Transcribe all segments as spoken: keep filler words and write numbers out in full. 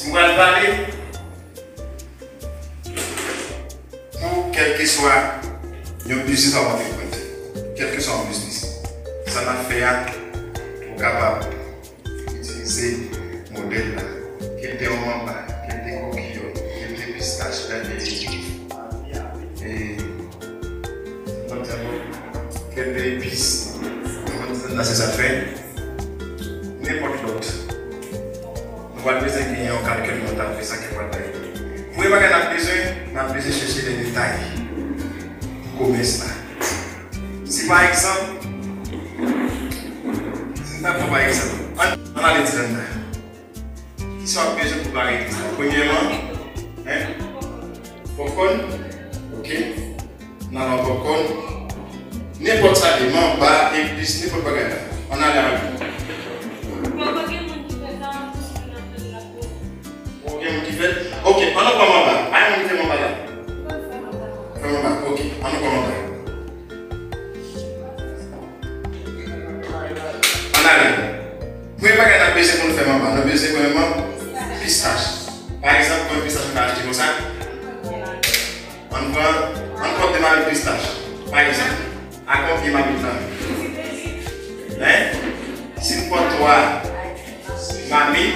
M pral pale pou kèlkeswa yon biznis w ap antreprene. Kèlkeswa yon biznis. Sa n ap fè a, ou kapab itilize modèl la. Ke l te yon manba, ke l te kokiyòt, ke l te pistach, ke l te, e, ke l te epis, nan se sa fè, nenpòt lòt. Nou pral bezwen gen yon kalkil, nou t ap fè sa ki pral bay. Premye bagay n ap bezwen, n ap bezwen chèche lè detay pou komès la. Si pa egzanp, si n ta pran pa egzanp, ann, ann ale di Landa. Kisa w ap bezwen pou bare legliz la? Premyèman, en? Pòpkòn? Ok. N al nan pòpkòn. Nenpòt sa li ye, manba, epis, nenpòt bagay la. Ann ale avè l. Poko gen moun ki fè sa, an plis moun ap fè l la. Poko gen moun ki fè l? Ok, ann nou pran manba. Pa gen moun ki fè manba la? Fè manba, ok. Ann nou pran manba. Ann ale. Premye bagay n ap bezwen pou nou fè manba, nou bezwen premyèman pistach. Pa egzanp, konbyen pistach nou ka achte konsa? Ann pran, ann pran de mamit pistach. Pa egzanp, a konbyen mamit lan? Hein? Si n pran twa mamit,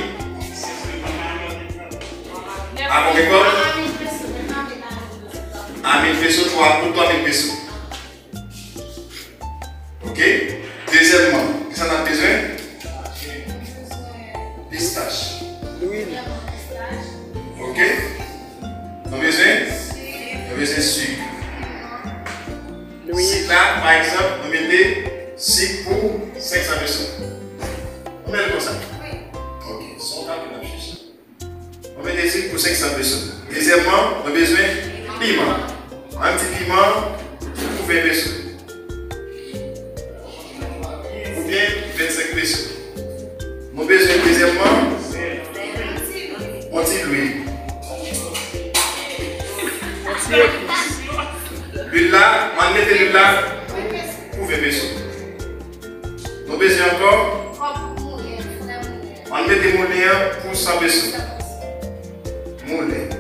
a konbyen kòb? A mil peso, twa pou twa mil peso. Ok? Dezyèmman, kisa n ap bezwen? Pistach. Lwil. Ok? Nou bezwen? Nou bezwen sik. Lwil. Sik la, pa egzanp, nou mete sik pou senk san peso. Nou mete l konsa. Ok, se yon kalkil n ap chèche. Nou mete sik pou senk san peso. Dezyèmman, nou bezwen piman. Yon ti piman pou ven peso. Oubyen vennsenk peso. Nou bezwen dezyèmman, yon ti lwil. Yon ti epis. Lwil la, ann mete lwil la pou ven peso. Nou bezwen ankò? Ann mete moulen an pou san peso. Moulen.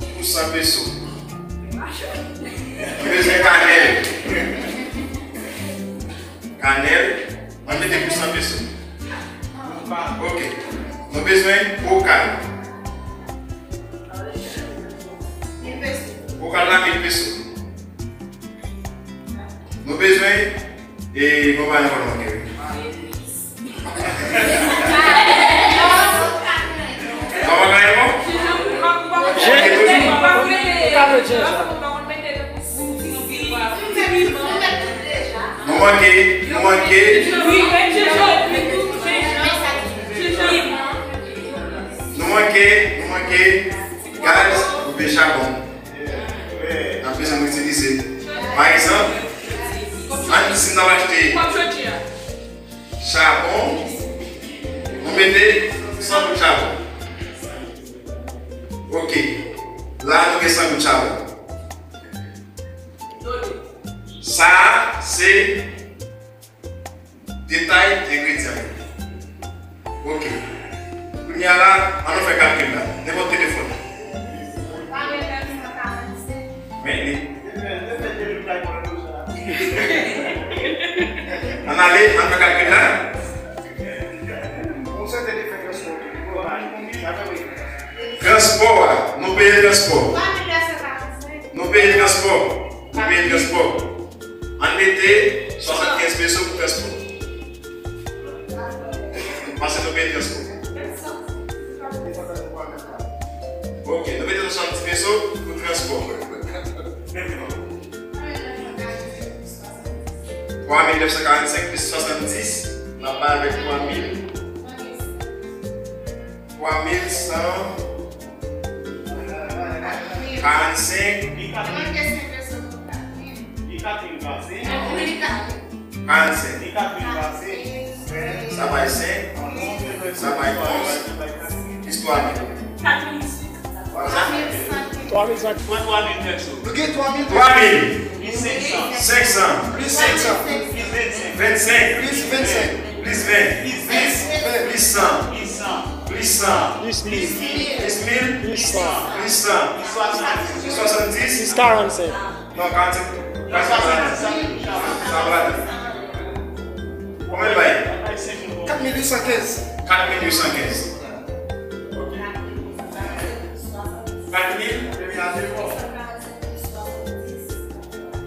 Pou san peso. Nou bezwen kanèl. Kanèl. Ann mete pou san peso. Ok. Nou bezwen bokal. Bokal la mil peso. Nou bezwen, e, nou pa yon kòlon, ok, wi. Nou pa yon kòlon? Nou manke, nou manke. Nou manke, nou manke gaz oubyen chabon. N ap bezwen nou itilize. Pa egzanp, ann di si n ap achte chabon, nou mete san goud chabon. Ok. La, nou gen san goud chabon. Sa a, se detay engredyan yo. Ok. Kounye a la, ann nou fè kalkil la. Nenpòt telefòn. Men li. Ann ale, ann fè kalkil la. Transpò a, nou peye transpò. Nou peye transpò. Nou peye transpò. Ann mete swasannkenz peso pou transpò. Paske nou peye transpò. Ok, nou mete swasanndiz peso pou transpò. Twa mil nèf san karannsenk plis swasanndiz, n ap bay avèk twa mil, twa mil san karannsenk. Karannsenk. Sa bay senk. Sa bay onz. Plis twa mil. Twa mil san. Twa mil san. Pran twa mil pèso. Nou gen twa mil. Twa mil. Plis senk san. Senk san. Plis senk san. Plis vennsenk. Vennsenk. Plis vennsenk. Plis ven. Plis ven. Plis san. Plis san. Huit cents. Dix mille. Dix mille. Huit cents. Huit cents. Swasanndis. Six quarante-cinq. Non, karannsenk. Sa va. Konbyen l bay? Quatre mille huit cent quinze. Quatre mille huit cent quinze. Quatre mille.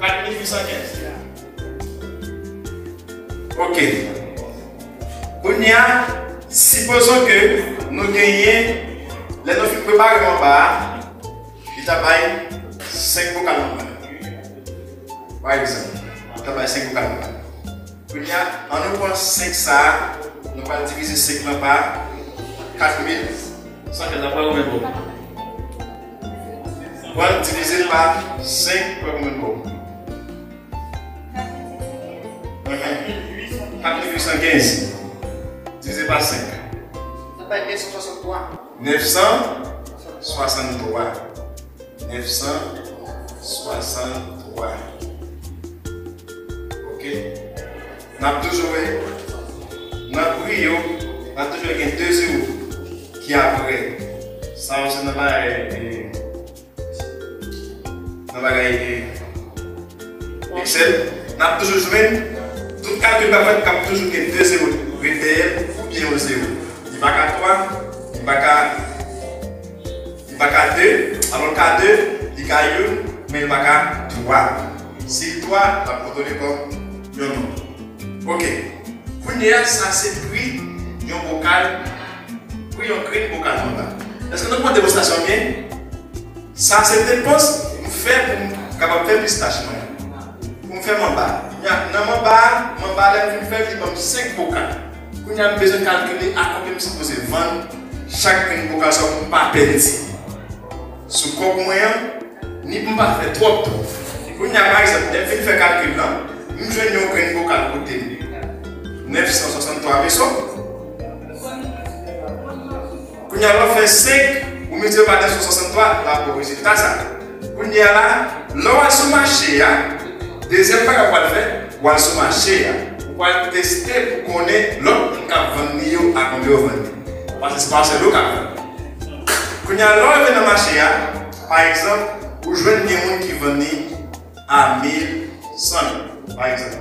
Quatre mille huit cent quinze. Ok. Kounye a, sipozon ke nou genyen, lè nou fin prepare manba a, li ta bay senk bokal manba. Pa egzanp, li ta bay senk bokal manba. Kounye a, ann nou pran senk sa a, nou pral divize senk lan pa kat mil san kèk, la pral konbyen bon? Pran divize l pa senk, pral konbyen bon? Kat mil uit san kenz divize pa senk. Sa bay nèf san swasanntwa. Nèf san swasanntwa. Nèf san swasanntwa. Ok. N ap toujou wè nan pri yo, n ap toujou wè gen de zewo ki apre. Sa yo se nan bagay, eh, nan bagay, eh, Excel. N ap toujou jwenn tout kalkil k ap fèt, k ap toujou gen de zewo ret dèyè l oubyen yon zewo. Li pa ka twa, li pa ka Li pa ka de, alò l ka de, li ka youn, men li pa ka twa. Si l twa, l ap kontwole kòm yon nonb. Ok. Kounye a, sa se pri yon bokal, pri yon grenn bokal manba. Èske nou pran demonstrasyon an byen? Sa se depans m fè pou m kapab fè pistach mwen. Pou m fè manba. Kounye a, nan manba a, manba a lè m fin fè l, li ban m senk bokal. Kounye a, m bezwen kalkile a konbyen m sipoze vann chak grenn bokal sa pou m pa pèdi sou kòb mwen an, ni pou m pa fè twòp twòp. Kounye a, pa egzanp, lè m fin fè kalkil lan, m jwenn yon grenn bokal koute m nèf san swasanntwa peso. Kounye a, lè w fè senk, ou miltipliye pa nèf san swasanntwa, l ap ba w rezilta sa. Kounye a la, lè w al sou mache a, dezyèm bagay w pral fè, w al sou mache a. Ou pral teste pou konnen lòt moun k ap vann li yo a konbyen yo vann li. Paske se pa sèl ou k ap vann. Kounye a, lè w rive nan mache a, pa egzanp, ou jwenn gen moun ki vann li a mil san goud, pa egzanp.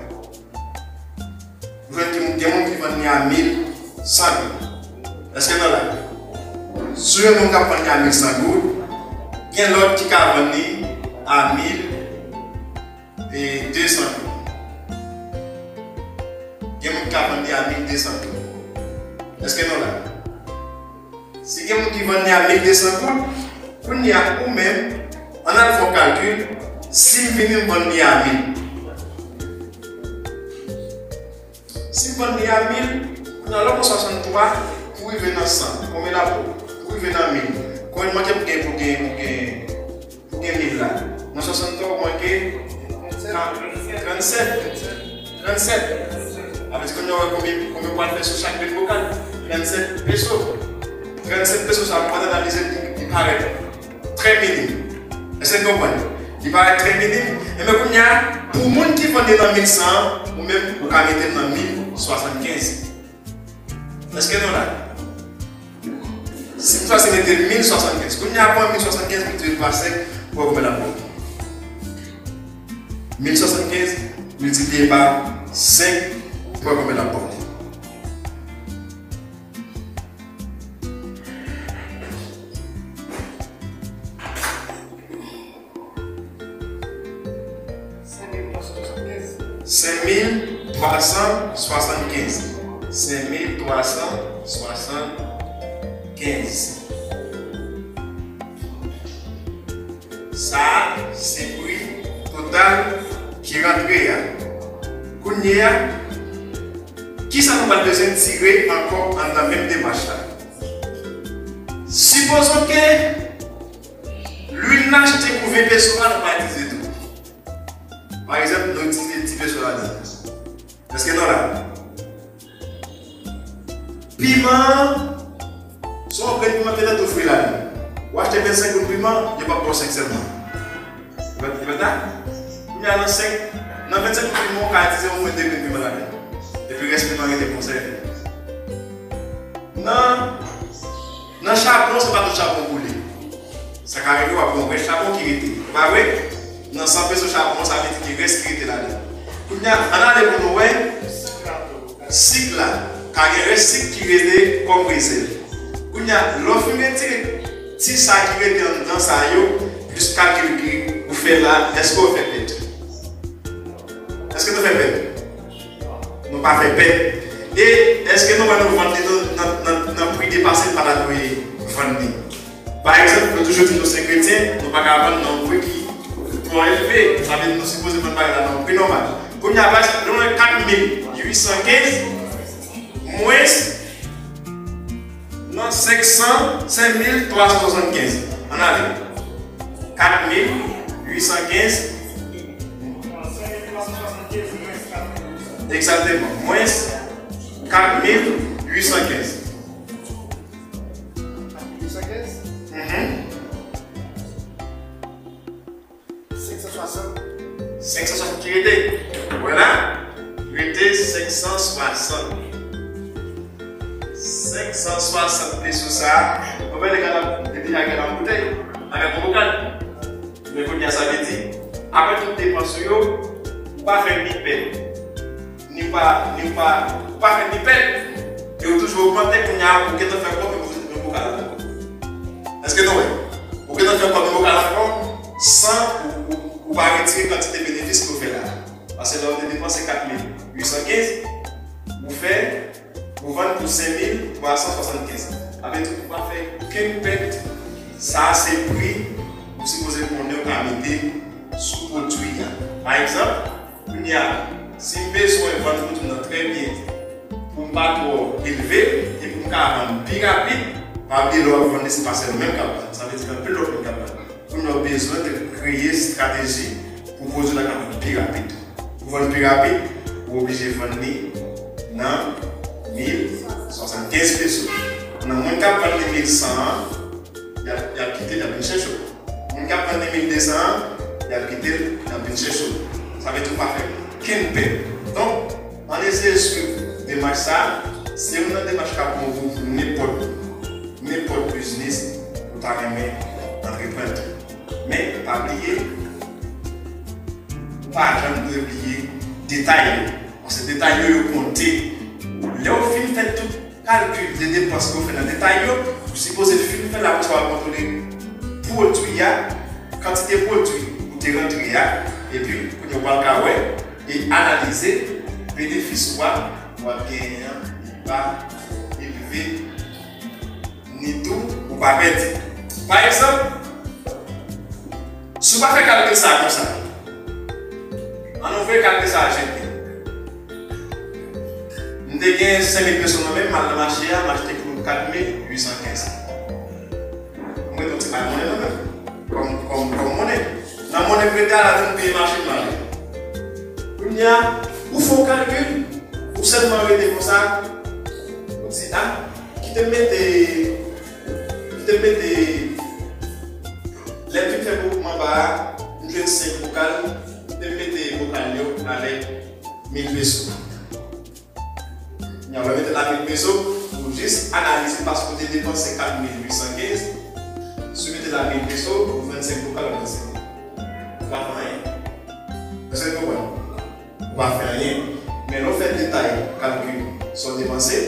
Ou jwenn gen moun, gen moun ki vann li a mil san goud. Èske nou la? Si w jwenn moun k ap vann li a mil san goud, gen lòt ki ka vann li a mil de san goud. Gen moun k ap vann li a mil de san goud. Èske nou la? Si gen moun ki vann li a mil de san goud, kounye a ou menm, ann al fè yon kalkil, si m vini m vann li a mil. Si m vann li a mil, kounye a lè w pran swasanntwa pou rive nan san, konbyen l ap ba w? Pou rive nan mil, konbyen l manke pou gen, pou gen, pou gen, pou gen mil la? Nan swasanntwa ou manke trannsèt. Trannsèt. Avèdi kounye a w wè konbyen, konbyen w pral fè sou chak grenn bokal? Trannsèt peso. Trannsèt peso sa, pandan n analize l, li, li parèt trè minim. Èske n konprann? Li parèt trè minim. Enben, kounye a, pou moun ki vann li nan mil san an, ou menm, ou ka mete l nan mil swasannkenz. Èske nou la? Si m chwazi mete mil swasannkenz, kounye a, pran mil swasannkenz miltipliye pa senk, pou wè konbyen l ap ba w. Mil swasannkenz miltipliye pa senk, pou wè konbyen l ap ba w. Senk mil twa san swasannkenz. Senk mil twa san swasannkenz. Sa a se pri total ki rantre a. Kounye a, kisa nou pral bezwen tire ankò anndan menm demach la? Sipozon ke lwil n achte pou ven peso a, nou pa itilize tou. Pa egzanp, nou itilize dis peso ladan. Èske nou la? Piman an, se yon grenn piman ki te tou fri ladan. Ou achte vennsenk goud piman, yo p ap ba w senk sèlman. Ou wè, ou wè sa? Kounye a nan senk, nan vennsenk goud piman, ou ka itilize omwen de grenn piman ladan. Epi rès piman rete konsève. Nan se pa tout chabon boule. Sa ka rive w ap gen yon rès chabon ki rete. Pa vre? Nan san peso chabon an, sa vle di gen rès ki rete ladan. Kounye a, ann ale pou nou wè sik la. Ka gen rès sik ki rete kòm rezèv. Kounye a, lè w fin retire ti sa ki rete anndan sa yo, plis kalkil ki ou fè la, èske w fè pèt? Èske nou fè pèt? Nou pa fè pèt. E èske nou wè nou vann li nan, nan, nan, nan pri depase n pa ta dwe vann li? Pa egzanp, nou toujou di nou se kretyen, nou pa ka vann nan yon pri ki twò elve. Sa vle di nou sipoze vann bagay la nan yon pri nòmal. Kounye a, pa egzanp, nou wè kat mil uit san kenz mwens nan senk san, senk mil twa san swasannkenz. Ann ale. Kat mil uit san kenz. Egzakteman. Mwens kat mil uit san kenz. Mhm. Senk san swasant. Senk san swasant ki rete. Wè la. Rete senk san swasant. Senk san swasant peso sa a. Mwen pa te ka depi a gen nan boutèy. Avèk yon bokal. Men kounye a sa vle di, apre tout depans ou yo, ou pa fè ni pèt. Ni pa, ni pa, ou pa fè ni pèt. E ou toujou ogmante kounye a, ou gentan fè kòb, men ou toujou nan bokal la ankò. Èske nou wè? Ou gentan fè kòb nan bokal la ankò, san ou, ou, ou pa retire kantite benefis ke w fè la. Paske lè w te depanse kat mil uit san kenz, ou fè, ou vann pou senk mil twa san swasannkenz. Sa vle di ou pa fè okenn pèt. Sa a se pri ou sipoze konnen ou ka mete sou pwodui a. Pa egzanp, kounye a, si m bezwen vann pwodui m nan trè byen, pou m pa twò elve, e pou m ka vann pi rapid, pa bliye lè w ap vann li, se pa sèl ou menm k ap vann. Sa vle di gen anpil lòt moun k ap vann. Kounye a, w bezwen te kreye estrateji pou pwodui la ka vann pi rapid. Pou vann pi rapid, ou oblije vann li nan mil swasannkenz peso. Nan moun k ap vann li mil san an, y ap, y ap kite l, y ap vin chèche w. Moun k ap vann li mil de san an, y ap kite l, y ap vin chèche w. Sa vle di ou pa fè okenn pèt. Donk, ann eseye swiv demach sa a. Se youn nan demach k ap bon pou nenpòt, nenpòt biznis ou ta renmen antreprann. Men, pa bliye, ou pa janm dwe bliye detay yo. Paske detay yo, yo konte. Lè w fin fè tout kalkil de depans ke w fè nan detay yo, ou sipoze fin fè l apre sa w al kontwole pwodui a, kantite pwodui ou te rantre a, epi kounye a w pral ka wè e analize benefis ou a, w ap genyen an, li pa elve. Ni tou, ou pa pèdi. Pa egzanp, si w pa fè kalkil sa a konsa, ann nou voye kalkil sa a jete. M te gen senk mil peso nan men m, m al nan mache a, m achte pou kat mil uit san kenz. M ret yon ti bay monnen nan men m. Kòm, kòm, kòm monnen. Nan monnen m rete a la, tou m peye machin m ale. Kounye a, ou fè yon kalkil, ou sèlman rete konsa, ou di, a, kite m mete, kite m mete, lè m fin fè gwoup manba a, m jwenn senk bokal, kite m mete bokal yo avèk mil peso. Kounye a, w mete la mil peso, ou jis analize paske w te depanse kat mil uit san kenz. Si w mete la mil peso, ou jwenn senk bokal, ou jwenn senk mil. Ou pa fè anyen. Èske nou konprann? Ou pa fè anyen. Men lè w fè detay kalkil sa w depanse,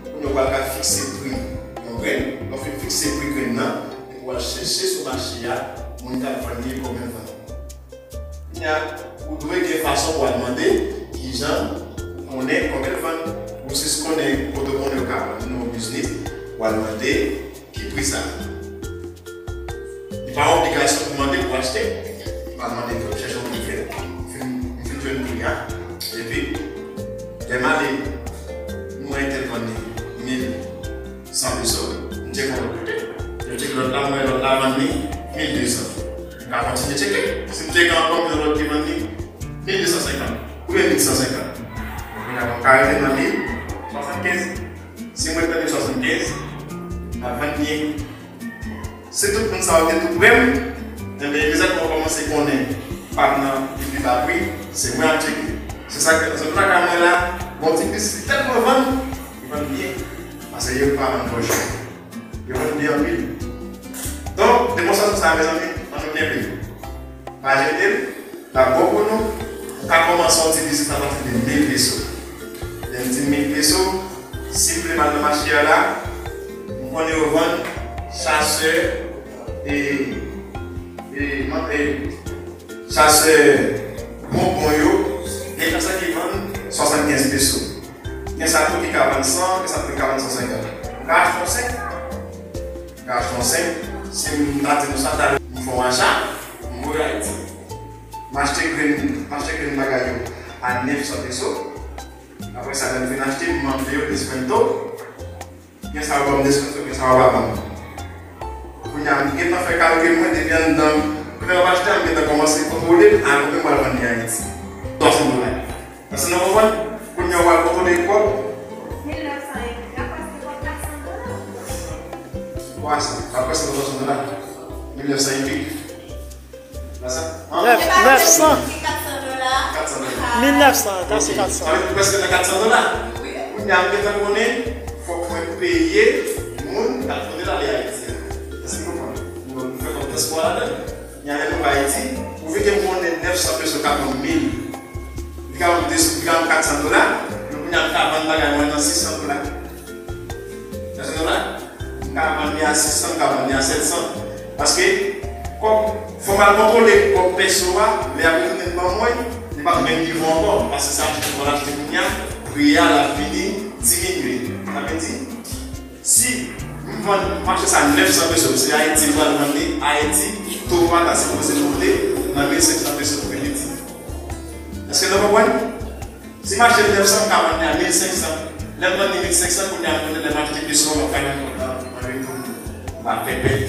kounye a w pral ka fikse pri yon grenn. Lè w fin fikse pri grenn nan, epi w al chèche sou mache a moun k ap vann li, konbyen l vann. Kounye a, ou dwe gen fason pou w al mande kijan ou konnen konbyen l vann. Ou jis konnen kote w konnen yo ka vann nan yon biznis, w al mande ki pri sa. Li pa yon obligasyon pou mande pou achte. Li pa mande pou chèche yon pri fèt. M fin, m fin jwenn pri a. Epi, lè m ale, m wè entèl vann li mil san peso. M tcheke yon lòt kote. Lè m tcheke lòt la, m wè lòt la vann li mil de san. M ka kontinye tcheke. Si m tcheke ankò, m jwenn lòt ki vann li mil de san senkant. Oubyen mil san senkant. Bon, kounye a, m ka rete nan mil swasannkenz. Si m ret nan mil swasannkenz, m ap vann byen. Si tout moun sa yo te tou prè m, enben, imedyateman w kòmanse konnen pa m nan li pi ba pri, se mwen ap tcheke. Se sa k fè nan zòn lakay mwen la, gon ti biznis li tèlman vann, li vann byen. Paske yo pa vann twò chè. Yo vann byen anpil. Sa, mezanmi, ann nou kenbe l. Pa jete l, l ap bon pou nou. Ou ka kòmanse yon ti biznis apati de mil peso. Lè m di mil peso, si m vle m al nan mache a la, m konnen yo vann chasè e, e, e, chasè bonbon yo, gen chasè ki vann swasannkenz peso. Gen sa tou ki ka vann san, gen sa tou ki ka vann san senkant. Ou ka achte yon senk, ou ka achte yon senk, si m ta di nou sa talè, m fè yon acha, m voye Ayiti. M achte grenn, m achte grenn bagay yo a nèf san peso. Apre sa, lè m fin achte, m mande yo deskwento. Gen sa yo ban m deskwento, gen sa yo pa ban m. Kounye a, m gentan fè kalkil mwen, depi anndan, kounye a m achte a, m gentan kòmanse kontwole l, avan menm m al vann li Ayiti. Twa san dola. Èske nou konprann? Kounye a, w al kontwole kòb. Mil nèf san e pi, apre se kòb kat san dola. Twa san, apre se twa san dola. Mil nèf san e pi. Nèf, nèf san. Mil nèf san, ta se kat san. Sa vle di prèske nan kat san dola. Kounye a, m gentan konnen, fòk mwen peye moun k ap pote l ale Ayiti a. Èske nou konprann? Nou fè kòb dyaspora ladan l. Kounye a, lè nou va Ayiti, ou vin gen moun nèf san peso ka vann mil. Li ka vann de, li ka vann kat san dola, men kounye a, m ka vann bagay mwen nan sis san dola. Èske nou la? M ka vann li a sis san, m ka vann li a sèt san. Paske, kòb, fò m al kontwole kòb pèso a, lè y ap retounen l ban mwen, li p ap menm nivo ankò. Paske sa m te konn achte kounye a, pri a, l ap vini diminye. Sa vle di, si m vann mache sa nèf san peso, se Ayiti m pral vann li, Ayiti, to pa ta sipoze monte nan mil senk san peso pou Ayiti. Èske nou konprann? Si m achte l nèf san, m ka vann li a mil senk san. Lè m vann li mil senk san, kounye a, m konnen lè m achte plis lò, m ap fè menm kòb la an retou. M pa pèpèt.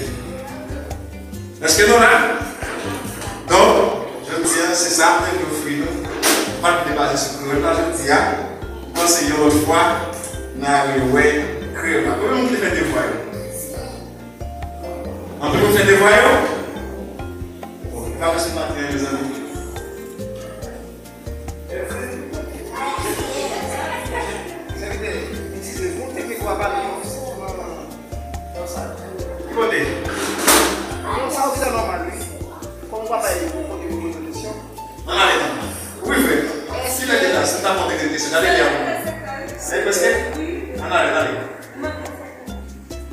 Èske nou la? Donk, jodi a, se sa m te vle ofri nou. M pa t vle baze sou kreyòl la jodi a. M panse yon lòt fwa, n a rewè kreyòl la. Konbyen moun ki te fè devwa yo? Anpil moun fè devwa yo? Bon, nou pa bezwen maten an, mezanmi. Sèvitè, itilize bon teknik w ap pale yo. Ki kote? Non, sa yo ki ta nòmal, wi. Kòm w pa bay kote pou poze kesyon. Ann ale, non. Wi, frè. Kilè deja, si m ta poze kesyon, gade li a mwen. Sa e prèske? Ann ale, ann ale.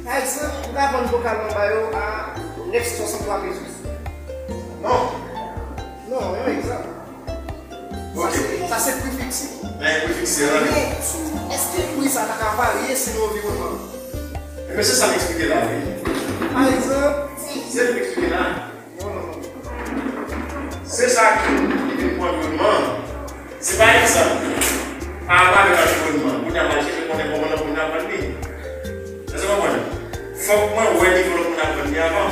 Pa egzanp, ou ka vann bokal manba yo a nèf san swasanntwa pesos. Non. Non, yon egzanp. Sa se, sa se pri fikse. Men pri fikse an. Men, èske pri sa ta ka varye selon anviwònman an? Ebyen, se sa m eksplike la, wi. Pa egzanp, se m eksplike la. Non, non, non. Se sa ki, ki vin pou anviwònman an. Si pa egzanp, pa rapò avèk anviwònman, kounye a m al chèche konnen kòman nan kounye a vann li. Èske w konprann? Fòk mwen wè nivo lòt moun ap vann li avan.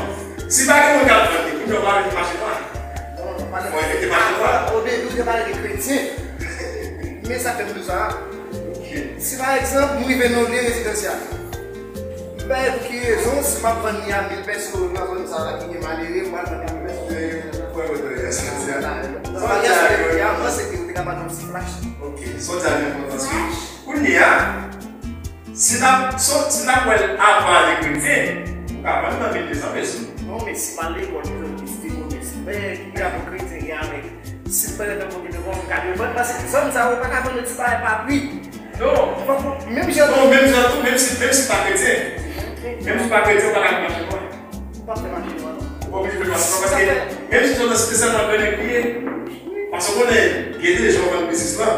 Si pa gen moun k ap vann li, kounye a w pa vin mache nwa. Non, non, pa fò evite mache nwa. O debi, ou te pale de kretyen. Men sa fè m di w sa. Ok. Si pa egzanp, m rive nan yon lye rezidansyèl. M pa wè pou ki rezon, si m ap vann li a mil pèso nan zòn sa la ki gen malere, m pral vann li a mil pèso. Sa w di a yo. Sa w di a yo. Sa w di a yo. Sa w di a yo. Kounye a, si n ap, so, si n ap wè l apa de kretyen, ou ka vann nan mil de san peso. Non, men si m al lekòl, mezanmi, si te konnen, si m wè ki rapò kretyen gen avèk, si m pèmèt yon kote de bon, m ka vann, paske zòn sa yo pa ka vann ti bagay pa pri. Non. Fòk ou, menm jan tou. Non, menm jan tou, menm si, menm si w pa kretyen. Menm si w pa kretyen, ou pa ka mache nwa. Ou pa fè mache nwa, non. Ou pa oblije fè mache nwa, paske menm si zòn nan se te sèlman Grènèg li ye, paske w konnen, gen de jan w vann biznis lan.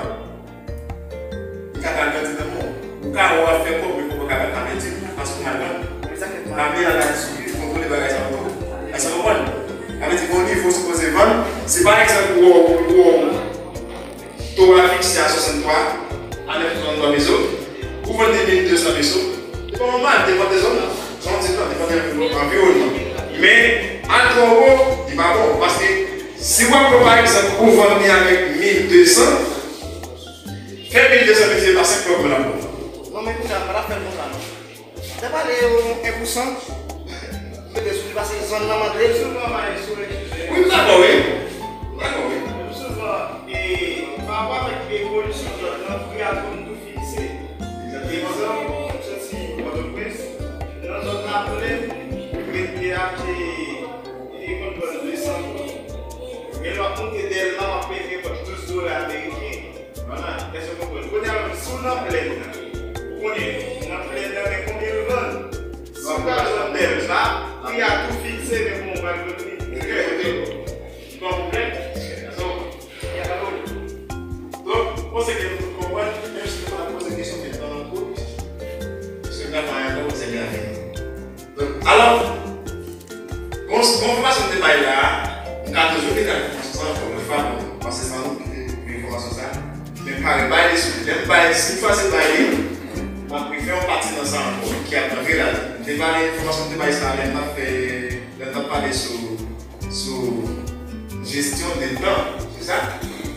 Li ka pa grandi nan men w. Ou ka wè w ap fè kòb, men kòb ou pa ka fè, pa pèdi, paske w mal vann. Egzakteman. Lame a la di sou li, li kontwole bagay sa yo tou. Èske w konprann? Sa vle di, gen yon nivo w sipoze vann. Si pa egzanp, ou wè, ou wè, to a fikse a swasanntwa, a nèf san swasanntwa peso, ou vann li mil de san peso, se pa yon mal, depann de zòn nan. Jan w di l lan, depann de anviwònman. Men, al twò wo, li pa bon. Paske, si w ap pran, pa egzanp, ou vann li avèk mil de san, fè mil de san divize pa senk pou w wè kòman l ap bon. Non, men kounye a, m pa t ap fè l konsa, non. Te pale yon en pou san, m mete sou li, paske zòn nan mande l. Souvan, m ale sou lè ki fè. Wi, m dakò, wi. M dakò, wi. Souvan, e, pa rapò avèk evolisyon zòn nan, pri a konn tou fikse. Egzakteman. Egzanp, m soti Pòtoprens, nan zòn Laplèn, rete achte W ap monte Dèlma, w ap peye nenpòt douz dola ameriken. Vwala, èske w konprann? Kounye a menm, si w nan plèn nan, ou konnen, nan plèn nan, men konbyen l vann? Si w pral vann Dèlma, pri a tou fikse, men kòman w pral vann li? Trè enpòtan. Bon, men, so, y a la. Donk, mwen se ke nou konprann, menm si nou pa poze kesyon, men nan lankou, se nan mwayen nan, se li a fè. Donk, alò, bon, bon enfòmasyon m te bay la, m ka toujou vin ak enfòmasyon sa ankò yon fwa, bon, paske se pa nou ki te gen enfòmasyon sa. Men m pare bay li sou li. Lè m bay, si m chwazi bay li, m ap refè yon pati nan sa ankò, ki ap rantre ladan. M te pale, enfòmasyon m te bay sa, lè m t ap fè, lè m t ap pale sou sou jesyon de tan, se sa?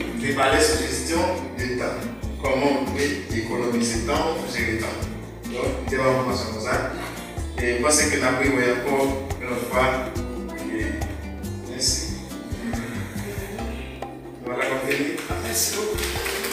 M te pale sou jesyon de tan. Kòman ou dwe ekonomize tan ou, jere tan ou. Donk, m te ba w enfòmasyon konsa. E m panse ke n ap rewè ankò yon lòt fwa. E mèsi. Nou pa kapab fini? Mèsi bokou.